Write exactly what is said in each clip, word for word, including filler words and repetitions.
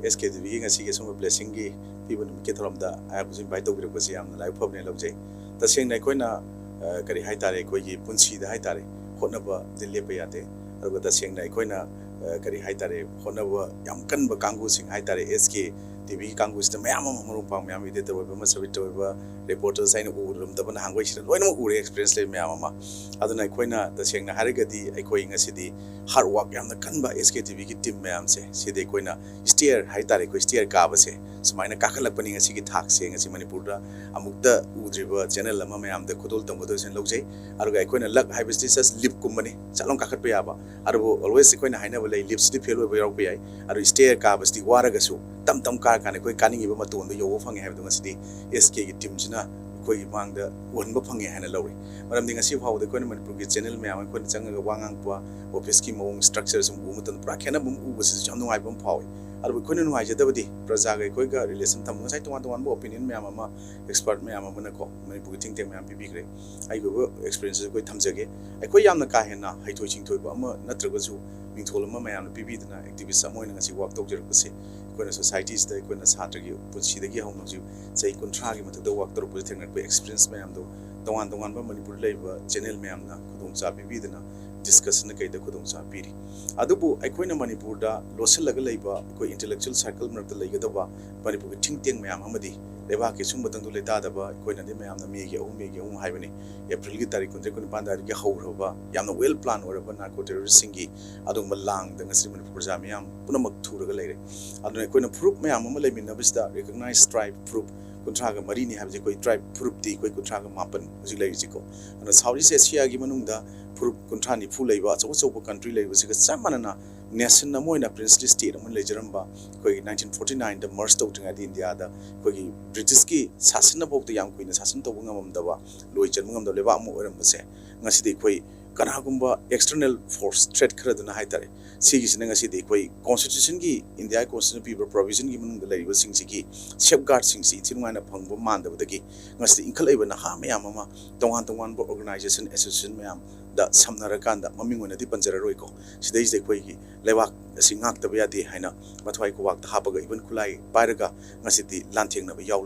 ꯑꯦꯁ ꯀꯦ T ꯚꯤꯒꯤ ꯉꯁꯤꯒꯤ ꯑꯁꯨꯝꯕ ꯕ꯭ꯂꯦꯁꯤꯡꯒꯤ ꯄꯤꯕ ꯅꯨꯃꯤꯠꯀꯤ ꯊꯧꯔꯝꯗ ꯑꯩꯍꯥꯛꯄꯨꯁꯨ ꯏꯟꯚꯥꯏꯠ ꯇꯧꯕꯤꯔꯛꯄꯁꯤ ꯌꯥꯝꯅ ꯂꯥꯏꯕꯛ ꯐꯕꯅꯦ ꯂꯧꯖꯩ꯫ ꯇꯁꯦꯡꯅ ꯑꯩꯈꯣꯏꯅ, ꯑ, ꯀꯔꯤ ꯍꯥꯏꯇꯥꯔꯦ, ꯑꯩꯈꯣꯏꯒꯤ ꯄꯨꯟꯁꯤꯗ ꯍꯥꯏꯇꯥꯔꯦ, ꯍꯣꯠꯅꯕꯗꯤ ꯂꯦꯞꯄ ꯌꯥꯗꯦ꯫ ꯑꯗꯨꯒ ꯇꯁꯦꯡꯅ ꯑꯩꯈꯣꯏꯅ, ꯑ, ꯀꯔꯤ ꯍꯥꯏꯇꯥꯔꯦ, ꯍꯣꯠꯅꯕ ꯌꯥꯝ ꯀꯟꯕ ꯀꯥꯡꯕꯨꯁꯤꯡ ꯍꯥꯏꯇꯥꯔꯦ, ꯑꯦꯁ ꯀꯦ ꯇꯤ ꯚꯤꯒꯤ ꯀꯥꯡꯕꯨꯁꯤꯗ ꯃꯌꯥꯝ ꯑꯃ, ꯃꯔꯨꯞ ꯃꯄꯥꯡ ꯃꯌꯥꯝ, ꯏꯗꯤꯇꯔ ꯑꯣꯏꯕ ꯑꯃ, ꯁꯕ ꯏꯗꯤꯇꯔ ꯑꯣꯏꯕ, ꯔꯤꯄꯣꯔꯇꯔꯁ ꯑꯩꯅ ꯎꯔꯝꯗꯕ ꯅꯍꯥꯟꯈꯣꯏꯁꯤꯗ ꯂꯣꯏꯅꯃꯛ ꯎꯔꯦ, ꯑꯦꯛꯁꯄꯤꯔꯤꯌꯦꯟꯁ ꯂꯩꯕ ꯃꯌꯥꯝ ꯑꯃ꯫ ꯑꯗꯨꯅ ꯑꯩꯈꯣꯏꯅ ꯇꯁꯦꯡꯅ ꯍꯥꯏꯔꯒꯗꯤ ꯑꯩꯈꯣꯏ ꯉꯁꯤꯗꯤ ꯍꯥꯔꯗ ꯋꯥꯔꯛ ꯌꯥꯝꯅ ꯀꯟꯕ ꯑꯦꯁ ꯀꯦ ꯇꯤ ꯚꯤꯒꯤ ꯇꯤꯝ ꯃꯌꯥꯝꯁꯦ, ꯁꯤꯗꯤ ꯑꯩꯈꯣꯏꯅ ꯁ꯭ꯇꯦꯌꯔ ꯍꯥꯏꯇꯥꯔꯦ, ꯑꯩꯈꯣꯏ ꯁ꯭ꯇꯦꯌꯔ ꯀꯥꯕꯁꯦ ꯁꯨꯃꯥꯏꯅ ꯀꯥꯈꯠꯂꯛꯄꯅꯤ ꯉꯁꯤꯒꯤ ꯊꯥꯛꯁꯦ꯫ ꯉꯁꯤ ꯃꯅꯤꯄꯨꯔꯗ ꯑꯃꯨꯛꯇ ꯎꯗ꯭ꯔꯤꯕ ꯆꯦꯅꯦꯜ ꯑꯃ ꯃꯌꯥꯝꯗ ꯈꯨꯗꯣꯜ ꯇꯝꯒꯗꯧꯁꯤꯅ ꯂꯧꯖꯩ꯫ ꯑꯗꯨꯒ ꯑꯩꯈꯣꯏꯅ ꯂꯛ ꯍꯥꯏꯕꯁꯤꯗꯤ ꯖꯁ ꯂꯤꯞꯀꯨꯝꯕꯅꯤ, ꯆꯠꯂꯥꯎ ꯀꯥꯈꯠꯄ ꯌꯥꯕ꯫ ꯑꯗꯨꯕꯨ ꯑꯣꯜꯋꯦꯁ ꯑꯩꯈꯣꯏꯅ ꯍꯥꯏꯅꯕ ꯂꯩ, ꯂꯤꯞꯁꯤꯗꯤ ꯐꯦꯜ ꯑꯣꯏꯕ ꯌꯥꯎꯔꯛꯄ ꯌꯥꯏ꯫ ꯑꯗꯨ ꯁ꯭ꯇꯦꯌꯔ ꯀꯥꯕꯁꯤꯗꯤ ꯋꯥꯔꯒꯁꯨ ꯇꯞ ꯇꯞ ꯀꯥꯔꯀꯥꯟꯗ ꯑꯩꯈꯣꯏ ꯀꯥꯅꯤꯡꯉꯤꯕ ꯃꯇꯣꯟꯗꯣ ꯌꯧꯕ ꯐꯪꯉꯦ ꯍꯥꯏꯕꯗꯣ ꯉꯁꯤꯗꯤ ꯑꯦꯁ ꯀꯦꯒꯤ ꯇꯤꯝꯁꯤꯅ ꯑꯩꯈꯣꯏꯒꯤ ꯃꯥꯡꯗ ꯎꯍꯟꯕ ꯐꯪꯉꯦ ꯍꯥꯏꯅ ꯂꯧꯔꯤ꯫ ꯃꯔꯝꯗꯤ ꯉꯁꯤ ꯐꯥꯎꯕꯗ ꯑꯩꯈꯣꯏꯅ ꯃꯅꯤꯄꯨꯔꯒꯤ ꯆꯦꯅꯦꯜ ꯃꯌꯥꯝ ꯑꯩꯈꯣꯏꯅ ꯆꯪꯉꯒ ꯋꯥ ꯉꯥꯡꯕ, ꯑꯣꯐꯤꯁꯀꯤ ꯃꯑꯣꯡ, ꯁ꯭ꯇ꯭ꯔꯛꯆꯔ ꯁꯨꯝ ꯎꯕ ꯃꯇꯝꯗ ꯄꯨꯔꯥ ꯈꯦꯠꯅꯕ ꯑꯃ ꯎꯕꯁꯤꯁꯨ ꯌꯥꯝ ꯅꯨꯡꯉꯥꯏꯕ ꯑꯃ ꯐꯥꯎꯏ꯫ ꯑꯗꯨꯕꯨ ꯑꯩꯈꯣꯏꯅ ꯅꯨꯡꯉꯥꯏꯖꯗꯕꯗꯤ ꯄ꯭ꯔꯖꯥꯒ ꯑꯩꯈꯣꯏꯒ ꯔꯤꯂꯦꯁꯟ ꯊꯝꯕ, ꯉꯁꯥꯏ ꯇꯣꯉꯥꯟ ꯇꯣꯉꯥꯟꯕ ꯑꯣꯄꯤꯅꯤꯌꯟ ꯃꯌꯥꯝ ꯑꯃ ꯑꯦꯛꯁꯄꯔꯠ ꯃꯌꯥꯝ ꯑꯃꯅꯀꯣ ꯃꯅꯤꯄꯨꯔꯒꯤ ꯊꯤꯡ ꯇꯦꯡ ꯃꯌꯥꯝ ꯄꯤꯕꯤꯈ꯭ꯔꯦ꯫ ꯑꯩꯒꯤ ꯑꯣꯏꯕ ꯑꯦꯛꯁꯄꯤꯔꯤꯌꯦꯟꯁ ꯑꯩꯈꯣꯏ ꯊꯝꯖꯒꯦ꯫ ꯑꯩꯈꯣꯏ ꯌꯥꯝꯅ ꯀꯥ ꯍꯦꯟꯅ ꯍꯩꯊꯣꯏ ꯁꯤꯡꯊꯣꯏꯕ ꯑꯃ ꯅꯠꯇ꯭ꯔꯒꯁꯨ ꯃꯤꯡꯊꯣꯜ ꯑꯃ ꯃꯌꯥꯝꯅ ꯄꯤꯕꯤꯗꯨꯅ ꯑꯦꯛꯇꯤꯚꯤꯁ ꯑꯃ ꯑꯣꯏꯅ ꯉꯁꯤ ꯋꯥꯛ ꯇꯧꯖꯔꯛꯄꯁꯦ, ꯑꯩꯈꯣꯏꯅ ꯁꯣꯁꯥꯏꯇꯤꯁꯤꯗ ꯑꯩꯈꯣꯏꯅ ꯁꯥꯇ꯭ꯔꯒꯤ ꯄꯨꯟꯁꯤꯗꯒꯤ ꯍꯧꯅ ꯍꯧꯖꯤꯛ ꯆꯍꯤ ꯀꯨꯟꯊ꯭ꯔꯥꯒꯤ ꯃꯊꯛꯇ ꯋꯥꯛ ꯇꯧꯔꯛꯄꯗ ꯊꯦꯡꯅꯔꯛꯄ ꯑꯦꯛꯁꯄꯤꯔꯤꯌꯦꯟꯁ ꯃꯌꯥꯝꯗꯣ ꯇꯣꯉꯥꯟ ꯇꯣꯉꯥꯟꯕ ꯃꯅꯤꯄꯨꯔꯗ ꯂꯩꯔꯤꯕ ꯆꯦꯅꯦꯜ ꯃꯌꯥꯝꯅ ꯈꯨꯗꯣꯡꯆꯥꯕ ꯄꯤꯕꯤꯗꯨꯅ ꯗꯤꯁꯀꯁꯟꯅ ꯀꯩꯗ ꯈꯨꯗꯣꯡꯆꯥꯕ ꯄꯤꯔꯤ꯫ ꯑꯗꯨꯕꯨ ꯑꯩꯈꯣꯏꯅ ꯃꯅꯤꯄꯨꯔꯗ ꯂꯣꯠꯁꯤꯜꯂꯒ ꯂꯩꯕ ꯑꯩꯈꯣꯏ ꯏꯟꯇꯦꯂꯦꯛꯆꯨꯋꯦꯜ ꯁꯔꯀꯜ ꯃꯔꯛꯇ ꯂꯩꯒꯗꯕ ꯃꯅꯤꯄꯨꯔꯒꯤ ꯊꯤꯡ ꯇꯦꯡ ꯃꯌꯥꯝ ꯑꯃꯗꯤ ꯂꯩꯕꯥꯛꯀꯤ ꯁꯨꯝꯕꯇꯪꯗꯨ ꯂꯩꯇꯥꯗꯕ ꯑꯩꯈꯣꯏꯅꯗꯤ ꯃꯌꯥꯝꯅ ꯃꯦꯒꯤ ꯑꯍꯨꯝ, ꯃꯦꯒꯤ ꯑꯍꯨꯝ ꯍꯥꯏꯕꯅꯤ꯫ ꯑꯦꯄ꯭ꯔꯤꯜꯒꯤ ꯇꯥꯔꯤꯛ ꯀꯨꯟꯇꯔꯦꯠ, ꯀꯨꯟꯅꯤꯄꯥꯟ ꯑꯗꯨꯋꯥꯏꯗꯒꯤ ꯍꯧꯈ꯭ꯔꯕ ꯌꯥꯝꯅ ꯋꯦꯜ ꯄ꯭ꯂꯥꯟ ꯑꯣꯏꯔꯕ ꯅꯥꯔꯀꯣ ꯇꯦꯔꯣꯔꯤꯁꯁꯤꯡꯒꯤ ꯑꯗꯨꯒꯨꯝꯕ ꯂꯥꯡꯗ ꯉꯁꯤ ꯃꯅꯤꯄꯨꯔ ꯄ꯭ꯔꯖꯥ ꯃꯤꯌꯥꯝ ꯄꯨꯝꯅꯃꯛ ꯊꯨꯔꯒ ꯂꯩꯔꯦ꯫ ꯑꯗꯨꯅ ꯑꯩꯈꯣꯏꯅ ꯐꯨꯔꯨꯞ ꯃꯌꯥꯝ ꯑꯃ ꯂꯩꯃꯤꯟꯅꯕꯁꯤꯗ ꯔꯤꯀꯣꯛꯅꯥꯏꯖ ꯇ꯭ꯔꯥꯏꯕ ꯐꯨꯔꯨꯞ ꯀꯨꯟꯊ꯭ꯔꯥꯒ ꯃꯔꯤꯅꯤ ꯍꯥꯏꯕꯁꯦ, ꯑꯩꯈꯣꯏ ꯇ꯭ꯔꯥꯏꯕ ꯐꯨꯔꯨꯞꯇꯤ ꯑꯩꯈꯣꯏ ꯀꯨꯟꯊ꯭ꯔꯥꯒ ꯃꯥꯄꯟ ꯍꯧꯖꯤꯛ ꯂꯩꯔꯤꯁꯤꯀꯣ꯫ ꯑꯗꯨꯅ ꯁꯥꯎꯠ ꯏꯁ ꯑꯦꯁꯤꯌꯥꯒꯤ ꯃꯅꯨꯡꯗ ꯐꯨꯔꯨꯞ ꯀꯨꯟꯊ꯭ꯔꯥ ꯅꯤꯐꯨ ꯂꯩꯕ ꯑꯆꯧ ꯑꯆꯧꯕ ꯀꯟꯇ꯭ꯔꯤ ꯂꯩꯕꯁꯤꯒ ꯆꯞ ꯃꯥꯟꯅꯅ ꯅꯦꯁꯟ ꯑꯃ ꯑꯣꯏꯅ ꯄ꯭ꯔꯤꯟꯁꯂꯤ ꯁ꯭ꯇꯦꯠ ꯑꯃ ꯂꯩꯖꯔꯝꯕ ꯑꯩꯈꯣꯏꯒꯤ ꯅꯥꯏꯟꯇꯤꯟ ꯐꯣꯔꯇꯤ ꯅꯥꯏꯟꯗ ꯃꯔꯁ ꯇꯧꯗ꯭ꯔꯤꯉꯩꯗ ꯏꯟꯗꯤꯌꯥꯗ ꯑꯩꯈꯣꯏꯒꯤ ꯕ꯭ꯔꯤꯇꯤꯁꯀꯤ ꯁꯥꯁꯟꯅꯐꯥꯎꯗ ꯌꯥꯝ ꯀꯨꯏꯅ ꯁꯥꯁꯟ ꯇꯧꯕ ꯉꯝꯃꯝꯗꯕ, ꯂꯣꯏ ꯆꯟꯕ ꯉꯝꯗꯕ ꯂꯩꯕꯥꯛ ꯑꯃ ꯑꯣꯏꯔꯝꯕꯁꯦ, ꯉꯁꯤꯗꯤ ꯑꯩꯈꯣꯏ ꯀꯅꯥꯒꯨꯝꯕ ꯑꯦꯛꯁꯇꯔꯅꯦꯜ ꯐꯣꯔꯁ ꯊ꯭ꯔꯦꯠ ꯈꯔꯗꯨꯅ ꯍꯥꯏꯇꯥꯔꯦ, ꯁꯤꯒꯤꯁꯤꯅ ꯉꯁꯤꯗꯤ ꯑꯩꯈꯣꯏ ꯀꯣꯟꯁꯇꯤꯇ꯭ꯌꯨꯁꯟꯒꯤ, ꯏꯟꯗꯤꯌꯥꯒꯤ ꯀꯣꯟꯁꯇꯤꯇ꯭ꯌꯨꯁꯟ ꯄꯤꯕ ꯄ꯭ꯔꯣꯚꯤꯖꯟꯒꯤ ꯃꯅꯨꯡꯗ ꯂꯩꯔꯤꯕꯁꯤꯡꯁꯤꯒꯤ ꯁꯦꯐꯒꯥꯔꯗꯁꯤꯡꯁꯤ ꯏꯟꯊꯤ ꯅꯨꯡꯉꯥꯏꯅ ꯐꯪꯕ ꯃꯥꯟꯗꯕꯗꯒꯤ ꯉꯁꯤꯗꯤ ꯏꯟꯈꯠꯂꯛꯏꯕ ꯅꯍꯥ ꯃꯌꯥꯝ ꯑꯃ ꯇꯣꯉꯥꯟ ꯇꯣꯉꯥꯟꯕ ꯑꯣꯔꯒꯅꯥꯏꯖꯦꯁꯟ, ꯑꯦꯁꯣꯁꯤꯌꯦꯁꯟ ꯃꯌꯥꯝ ꯗ ꯁꯝꯅꯔꯀꯥꯟꯗ ꯃꯃꯤꯡ ꯑꯣꯏꯅꯗꯤ ꯄꯟꯖꯔꯔꯣꯏꯀꯣ, ꯁꯤꯗꯩꯁꯤꯗ ꯑꯩꯈꯣꯏꯒꯤ ꯂꯩꯕꯥꯛ ꯑꯁꯤ ꯉꯥꯛꯇꯕ ꯌꯥꯗꯦ ꯍꯥꯏꯅ ꯃꯊ꯭ꯋꯥꯏ ꯈꯨꯋꯥꯛꯇ ꯍꯥꯞꯄꯒ even ꯈꯨꯠꯂꯥꯏ ꯄꯥꯏꯔꯒ ꯉꯁꯤꯗꯤ ꯂꯥꯟꯊꯦꯡꯅꯕ ꯌꯥꯎ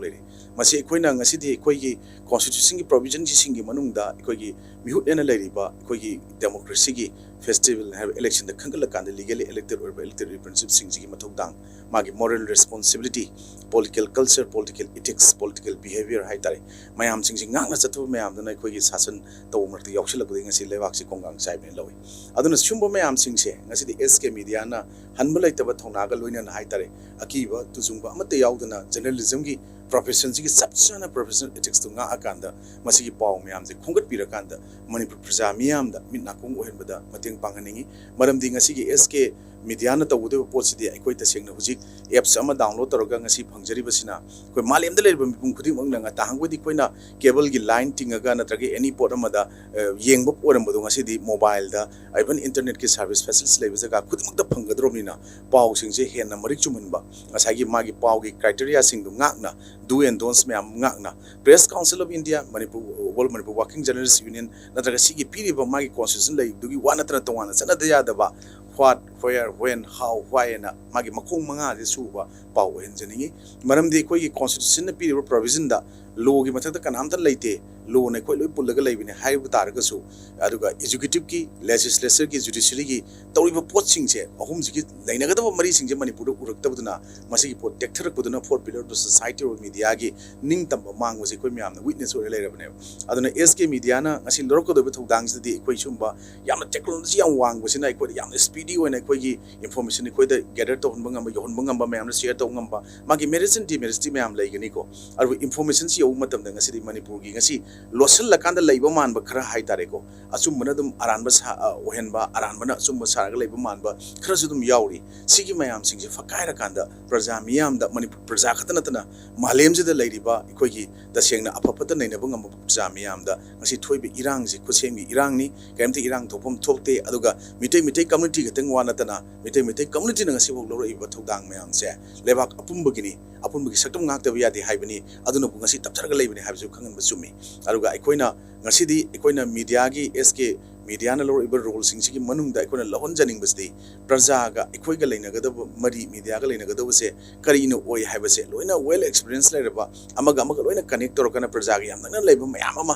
ꯂꯩꯔꯦ꯫ ꯃꯁꯤ ꯑꯩꯈꯣꯏꯅ ꯉꯁꯤꯗꯤ ꯑꯩꯈꯣꯏꯒꯤ constitution ꯒꯤ provision ꯁꯤꯡꯒꯤ ꯃꯅꯨꯡꯗ ꯑꯩꯈꯣꯏꯒꯤ ꯃꯤꯍꯨꯠ ꯑꯣꯏꯅ ꯂꯩꯔꯤꯕ ꯑꯩꯈꯣꯏꯒꯤ democracy ꯒꯤ festival ꯍꯥꯏꯕ election ꯗ ꯈꯟꯒꯠꯂꯀꯥꯟꯗ legally elected ꯑꯣꯏꯕ elected representative ꯁꯤꯡꯁꯤꯒꯤ ꯃꯊꯧꯗꯥꯡ, ꯃꯥꯒꯤ moral responsibility, political culture, political ethics, political behavior ꯍꯥꯏꯇꯥꯔꯦ, ꯃꯌꯥꯝꯁꯤꯡꯁꯤ ꯉꯥꯛꯅ ꯆꯠꯊꯕ ꯃꯌꯥꯝꯗꯨꯅ ꯑꯩꯈꯣꯏꯒꯤ ꯁꯥꯁꯟ ꯇꯧꯕ ꯃꯔꯛꯇ ꯌꯥꯎꯁꯤꯜꯂꯛꯄꯗꯒꯤ ꯉꯁꯤ ꯂꯩꯕꯥꯛꯁꯤ ꯈꯣꯡꯒꯥꯡ ꯆꯥꯏꯕꯅ ꯂꯧꯏ꯫ ꯑꯗꯨꯅ ꯁꯤꯒꯨꯝꯕ ꯃꯌꯥꯝꯁꯤꯡꯁꯦ ꯉꯁꯤꯗꯤ S K media ꯅ ꯍꯟꯕ ꯂꯩꯇꯕ ꯊꯧꯅꯥꯒ ꯂꯣꯏꯅꯅ ꯍꯥꯏꯇꯥꯔꯦ, ꯑꯀꯤꯕ ꯇꯨꯖꯨꯡꯕ ꯑꯃꯠꯇ ꯌꯥꯎꯗꯅ journalism ꯒꯤ profession ꯁꯤꯒꯤ ꯆꯞ ꯆꯥꯅ professional ethics ꯇꯨ ꯉꯥꯛꯑꯀꯥꯟꯗ ꯃꯁꯤꯒꯤ ꯄꯥꯎ ꯃꯌꯥꯝꯁꯦ ꯈꯣꯝꯒꯠꯄꯤꯔꯀꯥꯟꯗ ꯃꯅꯤꯄꯨꯔ ꯄ꯭ꯔꯖꯥ ꯃꯤꯌꯥꯝꯗ ꯃꯤꯠ ꯅꯥꯀꯣꯡ ꯑꯣꯏꯍꯟꯕꯗ ꯃꯇꯦꯡ ꯄꯥꯡꯍꯟꯅꯤꯡꯏ꯫ ꯃꯔꯝꯗꯤ ꯉꯁꯤꯒꯤ S K media ꯅ ꯇꯧꯒꯗꯕ ꯄꯣꯠꯁꯤꯗꯤ ꯑꯩꯈꯣꯏ ꯇꯁꯦꯡꯅ ꯍꯧꯖꯤꯛ apps ꯑꯃ download ꯇꯧꯔꯒ ꯉꯁꯤ ꯐꯪꯖꯔꯤꯕꯁꯤꯅ ꯑꯩꯈꯣꯏ ꯃꯥꯂꯦꯝꯗ ꯂꯩꯔꯤꯕ ꯃꯤꯄꯨꯝ ꯈꯨꯗꯤꯡꯃꯛꯅ ꯉ-, ꯇꯍꯥꯡꯕꯗꯤ ꯑꯩꯈꯣꯏꯅ cable ꯒꯤ line ꯇꯤꯡꯉꯒ ꯅꯠꯇ꯭ꯔꯒ any ꯄꯣꯠ ꯑꯃꯗ, ꯑ, ꯌꯦꯡꯕ ꯑꯣꯏꯔꯝꯕꯗꯣ ꯉꯁꯤꯗꯤ mobile ꯗ even internet ꯀꯤ service facilities ꯂꯩꯕ ꯖꯒꯥ ꯈꯨꯗꯤꯡꯃꯛꯇ ꯐꯪꯒꯗꯧꯔꯕꯅꯤꯅ ꯄꯥꯎꯁꯤꯡꯁꯦ ꯍꯦꯟꯅ ꯃꯔꯤꯛ ꯆꯨꯝꯍꯟꯕ, ꯉꯁꯥꯏꯒꯤ ꯃꯥꯒꯤ ꯄꯥꯎꯒꯤ criteria ꯁꯤꯡꯗꯨ ꯉꯥꯛꯅ, do and don'ts ꯃꯌꯥꯝ ꯉꯥꯛꯅ, Press Council of India, Manipur, World Manipur Working Journalist Union ꯅꯠꯇ꯭ꯔꯒ ꯁꯤꯒꯤ ꯄꯤꯔꯤꯕ ꯃꯥꯒꯤ constitution ꯂꯩꯔꯤꯕꯗꯨꯒꯤ ꯋꯥ ꯅꯠꯇꯅ ꯇꯣꯉꯥꯟꯅ ꯆꯠꯅꯗ ꯌꯥꯗꯕ what, where, when, how, why ꯍꯥꯏꯅ ꯃꯥꯒꯤ ꯃꯈꯣꯡ ꯃꯉꯥꯁꯦ ꯁꯨꯕ ꯄꯥꯎ ꯑꯣꯏꯍꯟꯖꯅꯤꯡꯉꯤ꯫ ꯃꯔꯝꯗꯤ ꯑꯩꯈꯣꯏꯒꯤ constitution ꯅ ꯄꯤꯔꯤꯕ provision ꯗ law ꯒꯤ ꯃꯊꯛꯇ ꯀꯅꯥꯝꯇ ꯂꯩꯇꯦ, law ꯅ ꯑꯩꯈꯣꯏ ꯂꯣꯏ ꯄꯨꯜꯂꯒ ꯂꯩꯕꯅꯤ ꯍꯥꯏꯕ ꯇꯥꯔꯒꯁꯨ, ꯑꯗꯨꯒ executive ꯀꯤ, legislature ꯒꯤ, judiciary ꯒꯤ ꯇꯧꯔꯤꯕ ꯄꯣꯠꯁꯤꯡꯁꯦ, ꯑꯍꯨꯝꯁꯤꯒꯤ ꯂꯩꯅꯒꯗꯕ ꯃꯔꯤꯁꯤꯡꯁꯦ ꯃꯅꯤꯄꯨꯔꯗ ꯎꯔꯛꯇꯕꯗꯨꯅ ꯃꯁꯤꯒꯤ ꯄꯣꯠ ꯇꯦꯛꯊꯔꯛꯄꯗꯨꯅ fourth pillar of the society ꯑꯣꯏꯕ media ꯒꯤ ꯅꯤꯡꯇꯝꯕ ꯃꯥꯡꯕꯁꯦ ꯑꯩꯈꯣꯏ ꯃꯌꯥꯝꯅ witness ꯑꯣꯏꯔ ꯂꯩꯔꯕꯅꯦꯕ꯫ ꯑꯗꯨꯅ S K media ꯅ ꯉꯁꯤ ꯂꯧꯔꯛꯀꯗꯧꯔꯤꯕ ꯊꯧꯗꯥꯡꯁꯤꯗꯗꯤ ꯑꯩꯈꯣꯏ ꯁꯤꯒꯨꯝꯕ ꯌꯥꯝꯅ technology ꯌꯥꯝ ꯋꯥꯡꯕꯁꯤꯅ ꯑꯩꯈꯣꯏꯗ ꯌꯥꯝꯅ speedy ꯑꯣꯏꯅ ꯑꯩꯈꯣꯏꯒꯤ information ꯑꯩꯈꯣꯏꯗ gather ꯇꯧꯍꯟꯕ ꯉꯝꯕ, ꯌꯧꯍꯟꯕ ꯉꯝꯕ, ꯃꯌꯥꯝꯅ share ꯇꯧꯕ ꯉꯝꯕ, ꯃꯥꯒꯤ merits and demerits ꯇꯤ ꯃꯌꯥꯝ ꯂꯩꯒꯅꯤꯀꯣ꯫ ꯑꯗꯨꯕꯨ information ꯁꯤ ꯌꯧꯕ ꯃꯇꯝꯗ ꯉꯁꯤꯗꯤ ꯃꯅꯤꯄꯨꯔꯒꯤ ꯉꯁꯤ ꯂꯣꯠꯁꯤꯜꯂꯀꯥꯟꯗ ꯂꯩꯕ ꯃꯥꯟꯕ ꯈꯔ ꯍꯥꯏꯇꯥꯔꯦꯀꯣ, ꯑꯆꯨꯝꯕꯅ ꯑꯗꯨꯝ ꯑꯔꯥꯟꯕ ꯁꯥ-, ꯑ, ꯑꯣꯏꯍꯟꯕ, ꯑꯔꯥꯟꯕꯅ ꯑꯆꯨꯝꯕ ꯁꯥꯔꯒ ꯂꯩꯕ ꯃꯥꯟꯕ ꯈꯔꯁꯨ ꯑꯗꯨꯝ ꯌꯥꯎꯔꯤ꯫ ꯁꯤꯒꯤ ꯃꯌꯥꯝꯁꯤꯡꯁꯦ ꯐꯛꯀꯥꯏꯔꯀꯥꯟꯗ ꯄ꯭ꯔꯖꯥ ꯃꯤꯌꯥꯝꯗ, ꯃꯅꯤꯄꯨꯔ ꯄ꯭ꯔꯖꯥ ꯈꯛꯇ ꯅꯠꯇꯅ ꯃꯥꯂꯦꯝꯁꯤꯗ ꯂꯩꯔꯤꯕ ꯑꯩꯈꯣꯏꯒꯤ ꯇꯁꯦꯡꯅ ꯑꯐ ꯐꯠꯇ ꯅꯩꯅꯕ ꯉꯝꯕ ꯄ꯭ꯔꯖꯥ ꯃꯤꯌꯥꯝꯗ ꯉꯁꯤ ꯊꯣꯛꯏꯕ ꯏꯔꯥꯡꯁꯤ ꯈꯨꯠꯁꯦꯝꯒꯤ ꯏꯔꯥꯡꯅꯤ, ꯀꯔꯤꯝꯇ ꯏꯔꯥꯡ ꯊꯣꯛꯐꯝ ꯊꯣꯛꯇꯦ꯫ ꯑꯗꯨꯒ ꯃꯤꯇꯩ, ꯃꯤꯇꯩ community ꯈꯛꯇꯪ ꯋꯥ ꯅꯠꯇꯅ ꯃꯤꯇꯩ, ꯃꯤꯇꯩ community ꯅ ꯉꯁꯤꯐꯥꯎ ꯂꯧꯔꯛꯏꯕ ꯊꯧꯗꯥꯡ ꯃꯌꯥꯝꯁꯦ ꯂꯩꯕꯥꯛ ꯑꯄꯨꯝꯕꯒꯤꯅꯤ, ꯑꯄꯨꯟꯕꯒꯤ ꯁꯛꯇꯝ ꯉꯥꯛꯇꯕ ꯌꯥꯗꯦ ꯍꯥꯏꯕꯅꯤ, ꯑꯗꯨꯅꯕꯨ ꯉꯁꯤ ꯇꯞꯊꯔꯒ ꯂꯩꯕꯅꯤ ꯍꯥꯏꯕꯁꯨ ꯈꯪꯍꯟꯕ ꯆꯨꯝꯃꯤ꯫ ꯑꯗꯨꯒ ꯑꯩꯈꯣꯏꯅ ꯉꯁꯤꯗꯤ ꯑꯩꯈꯣꯏꯅ media ꯒꯤ S K ꯃꯤꯗꯤꯌꯥꯅ ꯂꯧꯔꯛꯏꯕ ꯔꯣꯜꯁꯤꯡꯁꯤꯒꯤ ꯃꯅꯨꯡꯗ ꯑꯩꯈꯣꯏꯅ ꯂꯧꯍꯟꯖꯅꯤꯡꯕꯁꯤꯗꯤ ꯄ꯭ꯔꯖꯥꯒ ꯑꯩꯈꯣꯏꯒ ꯂꯩꯅꯒꯗꯕ ꯃꯔꯤ, ꯃꯤꯗꯤꯌꯥꯒ ꯂꯩꯅꯒꯗꯕꯁꯦ ꯀꯔꯤꯅ ꯑꯣꯏ ꯍꯥꯏꯕꯁꯦ ꯂꯣꯏꯅ ꯋꯦꯜ ꯑꯦꯛꯁꯄꯤꯔꯤꯌꯦꯟꯁ ꯂꯩꯔꯕ, ꯑꯃꯒ ꯑꯃꯒ ꯂꯣꯏꯅ ꯀꯅꯦꯛ ꯇꯧꯔꯀꯥꯟꯗ ꯄ꯭ꯔꯖꯥꯒ ꯌꯥꯝ ꯅꯛꯅ ꯂꯩꯕ ꯃꯌꯥꯝ ꯑꯃ,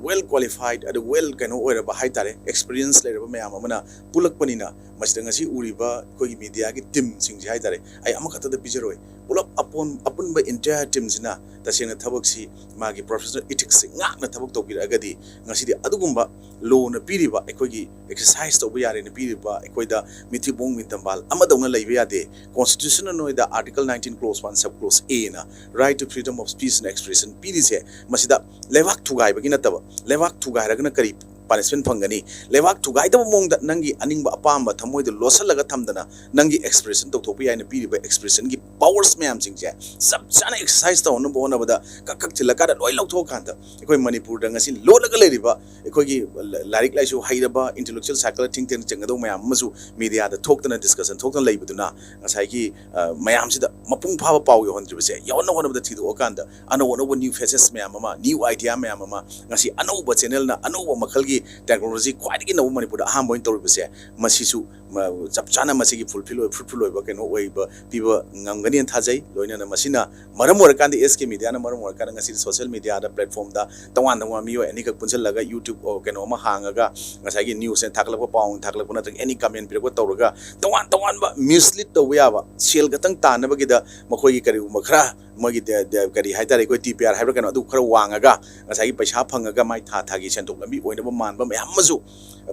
ꯋꯦꯜ ꯀ꯭ꯋꯥꯂꯤꯐꯥꯏꯠ, ꯑꯗꯨ ꯋꯦꯜ ꯀꯩꯅꯣ ꯑꯣꯏꯔꯕ ꯍꯥꯏꯇꯥꯔꯦ, ꯑꯦꯛꯁꯄꯤꯔꯤꯌꯦꯟꯁ ꯂꯩꯔꯕ ꯃꯌꯥꯝ ꯑꯃꯅ ꯄꯨꯜꯂꯛꯄꯅꯤꯅ ꯃꯁꯤꯗ ꯉꯁꯤ ꯎꯔꯤꯕ ꯑꯩꯈꯣꯏꯒꯤ ꯃꯤꯗꯤꯌꯥꯒꯤ ꯇꯤꯝꯁꯤꯡꯁꯦ ꯍꯥꯏꯇꯥꯔꯦ, ꯑꯩ ꯑꯃꯈꯛꯇꯗ ꯄꯤꯖꯔꯣꯏ, ꯄꯨꯂꯞ ꯑꯄꯨꯟ-, ꯑꯄꯨꯟꯕ ꯏꯟꯇꯤꯌꯥꯔ ꯇꯤꯝꯁꯤꯅ ꯇꯁꯦꯡꯅ ꯊꯕꯛꯁꯤ ꯃꯥꯒꯤ ꯄ꯭ꯔꯣꯐꯦꯁꯅꯦꯜ ꯏꯊꯤꯛꯁꯁꯤ ꯉꯥꯛꯅ ꯊꯕꯛ ꯇꯧꯕꯤꯔꯛꯑꯒꯗꯤ ꯉꯁꯤꯗꯤ ꯑꯗꯨꯒꯨꯝꯕ ꯂꯣꯅ ꯄꯤꯔꯤꯕ, ꯑꯩꯈꯣꯏꯒꯤ ꯑꯦꯛꯁꯔꯁꯥꯏꯁ ꯇꯧꯕ ꯌꯥꯔꯦꯅ ꯄꯤꯔꯤꯕ ꯑꯩꯈꯣꯏꯗ ꯃꯤꯊꯤꯕꯣꯡ ꯃꯤꯇꯝꯕꯥꯜ ꯑꯃꯗꯧꯅ ꯂꯩꯕ ꯌꯥꯗꯦ꯫ ꯀꯣꯟꯁꯇꯤꯇ꯭ꯌꯨꯁꯟꯅ ꯅꯣꯏꯗ article nineteen close one sub close ꯑꯦꯅ right to freedom of speech and expression ꯄꯤꯔꯤꯁꯦ, ꯃꯁꯤꯗ ꯂꯩꯕꯥꯛ ꯊꯨꯒꯥꯏꯕꯒꯤ ꯅꯠꯇꯕ, ꯂꯩꯕꯥꯛ ꯊꯨꯒꯥꯏꯔꯒꯅ ꯀꯔꯤ ꯄꯥꯅꯤꯁꯃꯦꯟ ꯐꯪꯒꯅꯤ? ꯂꯩꯕꯥꯛ ꯊꯨꯒꯥꯏꯗꯕ ꯃꯑꯣꯡꯗ ꯅꯪꯒꯤ ꯑꯅꯤꯡꯕ ꯑꯄꯥꯝꯕ ꯊꯃꯣꯏꯗ ꯂꯣꯠꯁꯤꯜꯂꯒ ꯊꯝꯗꯅ ꯅꯪꯒꯤ ꯑꯦꯛꯁꯄ꯭ꯔꯦꯁꯟ ꯇꯧꯊꯣꯛꯄ ꯌꯥꯏꯅ ꯄꯤꯔꯤꯕ ꯑꯦꯛꯁꯄ꯭ꯔꯦꯁꯟꯒꯤ ꯄꯥꯋꯔꯁ ꯃꯌꯥꯝꯁꯤꯡꯁꯦ ꯆꯞ ꯆꯥꯅ ꯑꯦꯛꯁꯔꯁꯥꯏꯁ ꯇꯧꯅꯕ ꯍꯣꯠꯅꯕꯗ ꯀꯛ ꯀꯛ ꯊꯤꯜꯂꯀꯥꯟꯗ ꯂꯣꯏ ꯂꯧꯊꯣꯛꯑꯀꯥꯟꯗ ꯑꯩꯈꯣꯏ ꯃꯅꯤꯄꯨꯔꯗ ꯉꯁꯤ ꯂꯣꯠꯂꯒ ꯂꯩꯔꯤꯕ ꯑꯩꯈꯣꯏꯒꯤ ꯂ-, ꯂꯥꯏꯔꯤꯛ ꯂꯥꯏꯁꯨ ꯍꯩꯔꯕ intellectual circle, think tank ꯆꯤꯡꯒꯗꯧꯕ ꯃꯌꯥꯝ ꯑꯃꯁꯨ ꯃꯤꯗꯤꯌꯥꯗ ꯊꯣꯛꯇꯅ, ꯗꯤꯁꯀꯁꯟ ꯊꯣꯛꯇꯅ ꯂꯩꯕꯗꯨꯅ ꯉꯁꯥꯏꯒꯤ, ꯑ, ꯃꯌꯥꯝꯁꯤꯗ ꯃꯄꯨꯡ ꯐꯥꯕ ꯄꯥꯎ ꯌꯧꯍꯟꯗ꯭ꯔꯤꯕꯁꯦ ꯌꯧꯍꯟꯅ ꯍꯣꯠꯅꯕꯗ ꯊꯤꯗꯣꯛꯑꯀꯥꯟꯗ ꯑꯅꯧ ꯑꯅꯧꯕ ꯅ꯭ꯌꯨ ꯐꯦꯁꯦꯁ ꯃꯌꯥꯝ ꯑꯃ, ꯅ꯭ꯌꯨ ꯑꯥꯏꯗꯤꯌꯥ ꯃꯌꯥꯝ ꯑꯃ, ꯉꯁꯤ ꯑꯅꯧꯕ ꯆꯦꯅꯦꯜꯅ ꯑꯅꯧꯕ ꯃꯈꯜꯒꯤ ꯇꯦꯛꯅꯣꯂꯣꯖꯤ ꯈ꯭ꯋꯥꯏꯗꯒꯤ ꯅꯧꯕ ꯃꯅꯤꯄꯨꯔꯗ ꯑꯍꯥꯟꯕ ꯑꯣꯏꯅ ꯇꯧꯔꯤꯕꯁꯦ, ꯃꯁꯤꯁꯨ ꯃ-, ꯆꯞ ꯆꯥꯅ ꯃꯁꯤꯒꯤ ꯐꯨꯜꯐꯤꯜ ꯑꯣꯏ, ꯐ꯭ꯔꯨꯠꯐꯨꯜ ꯑꯣꯏꯕ ꯀꯩꯅꯣ ꯑꯣꯏꯕ ꯄꯤꯕ ꯉꯝꯒꯅꯤꯅ ꯊꯥꯖꯩ꯫ ꯂꯣꯏꯅꯅ ꯃꯁꯤꯅ ꯃꯔꯝ ꯑꯣꯏꯔꯀꯥꯟꯗ, ꯑꯦꯁ ꯀꯦ ꯃꯤꯗꯤꯌꯥꯅ ꯃꯔꯝ ꯑꯣꯏꯔꯀꯥꯟꯗ ꯉꯁꯤꯗꯤ ꯁꯣꯁꯤꯌꯦꯜ ꯃꯤꯗꯤꯌꯥꯗ ꯄ꯭ꯂꯦꯠꯐꯣꯝꯗ ꯇꯣꯉꯥꯟ ꯇꯣꯉꯥꯟꯕ ꯃꯤꯑꯣꯏ ꯑꯅꯤꯈꯛ ꯄꯨꯟꯁꯤꯜꯂꯒ YouTube, ꯑꯣ, ꯀꯩꯅꯣ ꯑꯃ ꯍꯥꯡꯉꯒ ꯉꯁꯥꯏꯒꯤ ꯅ꯭ꯌꯨꯁꯅ ꯊꯥꯒꯠꯂꯛꯄ, ꯄꯥꯎꯅ ꯊꯥꯒꯠꯂꯛꯄ ꯅꯠꯇ꯭ꯔꯒ ꯑꯦꯅꯤ ꯀꯃꯦꯟ ꯄꯤꯔꯛꯄ ꯇꯧꯔꯒ ꯇꯣꯉꯥꯟ ꯇꯣꯉꯥꯟꯕ ꯃꯤꯁꯂꯤꯗ ꯇꯧꯕ ꯌꯥꯕ, ꯁꯦꯜ ꯈꯛꯇꯪ ꯇꯥꯟꯅꯕꯒꯤꯗ ꯃꯈꯣꯏꯒꯤ ꯀꯔꯤꯒꯨꯝꯕ ꯈꯔ ꯃꯣꯏꯒꯤ ꯗ-, ꯗ-, ꯀꯔꯤ ꯍꯥꯏꯇꯥꯔꯦ, ꯑꯩꯈꯣꯏ ꯇꯤ ꯄꯤ ꯑꯥꯔ ꯍꯥꯏꯕ꯭ꯔꯥ ꯀꯩꯅꯣ, ꯑꯗꯨ ꯈꯔ ꯋꯥꯡꯉꯒ ꯉꯁꯥꯏꯒꯤ ꯄꯩꯁꯥ ꯐꯪꯉꯒ ꯃꯥꯏ ꯊꯥ ꯊꯥꯒꯤ ꯁꯦꯟꯊꯣꯛ ꯂꯝꯕꯤ ꯑꯣꯏꯅꯕ ꯃꯥꯟꯕ ꯃꯌꯥꯝ ꯑꯃꯁꯨ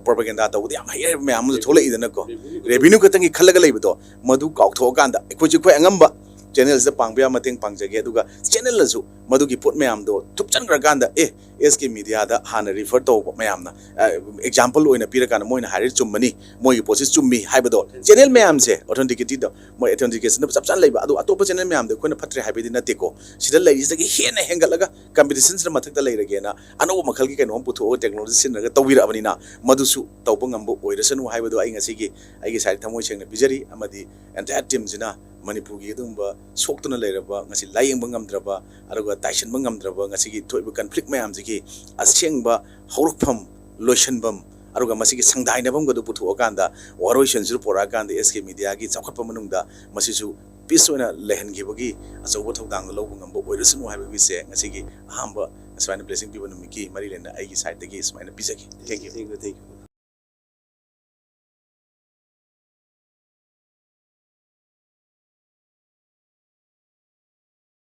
ꯄ꯭ꯔꯣꯄꯥꯒꯦꯟꯗꯥ ꯇꯧꯕꯗ ꯌꯥꯝ ꯍꯩ ꯍꯩꯕ ꯃꯌꯥꯝ ꯑꯃꯁꯨ ꯊꯣꯛꯂꯛꯏꯗꯅꯀꯣ꯫ ꯔꯦꯚꯤꯅ꯭ꯌꯨ ꯈꯛꯇꯪꯒꯤ ꯈꯜꯂꯒ ꯂꯩꯕꯗꯣ, ꯃꯗꯨ ꯀꯥꯎꯊꯣꯛꯑꯀꯥꯟꯗ ꯑꯩꯈꯣꯏꯁꯨ ꯑꯩꯈꯣꯏ ꯑꯉꯝꯕ ꯆꯦꯅꯦꯜꯁꯤꯗ ꯄꯥꯡꯕ ꯌꯥꯕ ꯃꯇꯦꯡ ꯄꯥꯡꯖꯒꯦ꯫ ꯑꯗꯨꯒ ꯆꯦꯅꯦꯜꯅꯁꯨ ꯃꯗꯨꯒꯤ ꯄꯣꯠ ꯃꯌꯥꯝꯗꯣ ꯊꯨꯞꯆꯟꯈ꯭ꯔꯀꯥꯟꯗ, ꯑꯦ, ꯑꯦꯁ ꯀꯦ ꯃꯤꯗꯤꯌꯥꯗ ꯍꯥꯟꯅ ꯔꯤꯐꯔ ꯇꯧꯕ ꯃꯌꯥꯝꯅ, ꯑ, ꯑꯦꯛꯖꯥꯝꯄꯜ ꯑꯣꯏꯅ ꯄꯤꯔꯀꯥꯟꯗ ꯃꯣꯏꯅ ꯍꯥꯏꯔꯤꯗꯨ ꯆꯨꯝꯕꯅꯤ, ꯃꯣꯏꯒꯤ ꯄꯣꯠꯁꯤ ꯆꯨꯝꯃꯤ ꯍꯥꯏꯕꯗꯣ, ꯆꯦꯅꯦꯜ ꯃꯌꯥꯝꯁꯦ ꯑꯣꯊꯦꯟꯇꯤꯀꯦꯇꯤꯗꯣ, ꯃꯣꯏ ꯑꯣꯊꯦꯟꯇꯤꯀꯦꯁꯟꯗ ꯆꯞ ꯆꯥꯅ ꯂꯩꯕ꯫ ꯑꯗꯣ ꯑꯇꯣꯞꯄ ꯆꯦꯅꯦꯜ ꯃꯌꯥꯝꯗꯣ ꯑꯩꯈꯣꯏꯅ ꯐꯠꯇ꯭ꯔꯦ ꯍꯥꯏꯕꯗꯤ ꯅꯠꯇꯦꯀꯣ꯫ ꯁꯤꯗ ꯂꯩꯔꯤꯁꯤꯗꯒꯤ ꯍꯦꯟꯅ ꯍꯦꯟꯒꯠꯂꯒ ꯀꯝꯄꯤꯇꯤꯁꯟꯁꯤꯅ ꯃꯊꯛꯇ ꯂꯩꯔꯒꯦꯅ ꯑꯅꯧꯕ ꯃꯈꯜꯒꯤ ꯀꯩꯅꯣꯝ ꯄꯨꯊꯣꯛꯑꯒ ꯇꯦꯛꯅꯣꯂꯣꯖꯤ ꯁꯤꯖꯤꯟꯅꯔꯒ ꯇꯧꯕꯤꯔꯛꯑꯕꯅꯤꯅ ꯃꯗꯨꯁꯨ ꯇꯧꯕ ꯉꯝꯕ ꯑꯣꯏꯔꯁꯅꯨ ꯍꯥꯏꯕꯗꯣ ꯑꯩ ꯉꯁꯤꯒꯤ ꯑꯩꯒꯤ ꯁꯥꯏꯠ ꯊꯃꯣꯏ ꯁꯦꯡꯅ ꯄꯤꯖꯔꯤ꯫ ꯑꯃꯗꯤ ꯑꯦꯟꯇꯥꯌꯔ ꯇꯤꯝꯁꯤꯅ ꯃꯅꯤꯄꯨꯔꯒꯤ ꯑꯗꯨꯒꯨꯝꯕ ꯁꯣꯛꯇꯨꯅ ꯂꯩꯔꯕ, ꯉꯁꯤ ꯂꯥꯏꯌꯦꯡꯕ ꯉꯝꯗ꯭ꯔꯕ, ꯑꯗꯨꯒ ꯇꯥꯏꯁꯤꯟꯕ ꯉꯝꯗ꯭ꯔꯕ ꯉꯁꯤꯒꯤ ꯊꯣꯛꯏꯕ ꯀꯟꯐ꯭ꯂꯤꯛ ꯃꯌꯥꯝꯁꯤꯒꯤ ꯑꯁꯦꯡꯕ ꯍꯧꯔꯛꯐꯝ, ꯂꯣꯏꯁꯤꯟꯐꯝ, ꯑꯗꯨꯒ ꯃꯁꯤꯒꯤ ꯁꯪꯗꯥꯏꯅꯐꯝꯒꯗꯨ ꯄꯨꯊꯣꯛꯑꯀꯥꯟꯗ, ꯋꯥꯔꯣꯏꯁꯤꯟꯁꯤꯗ ꯄꯨꯔꯛꯑꯀꯥꯟꯗ, ꯑꯦꯁ ꯀꯦ ꯃꯤꯗꯤꯌꯥꯒꯤ ꯆꯥꯎꯈꯠꯄ ꯃꯅꯨꯡꯗ ꯃꯁꯤꯁꯨ ꯄꯤꯁ ꯑꯣꯏꯅ ꯂꯩꯍꯟꯈꯤꯕꯒꯤ ꯑꯆꯧꯕ ꯊꯧꯗꯥꯡꯗ ꯂꯧꯕ ꯉꯝꯕ ꯑꯣꯏꯔꯁꯅꯨ ꯍꯥꯏꯕꯒꯤꯁꯦ ꯉꯁꯤꯒꯤ ꯑꯍꯥꯟꯕ ꯁꯨꯃꯥꯏꯅ ꯕ꯭ꯂꯦꯁꯤꯡ ꯄꯤꯕ ꯅꯨꯃꯤꯠꯀꯤ ꯃꯔꯤ ꯂꯩꯅꯅ ꯑꯩꯒꯤ ꯁꯥꯏꯠꯇꯒꯤ ꯁꯨꯃꯥꯏꯅ ꯄꯤꯖꯒꯦ꯫ Thank you꯫ Thank you, thank you.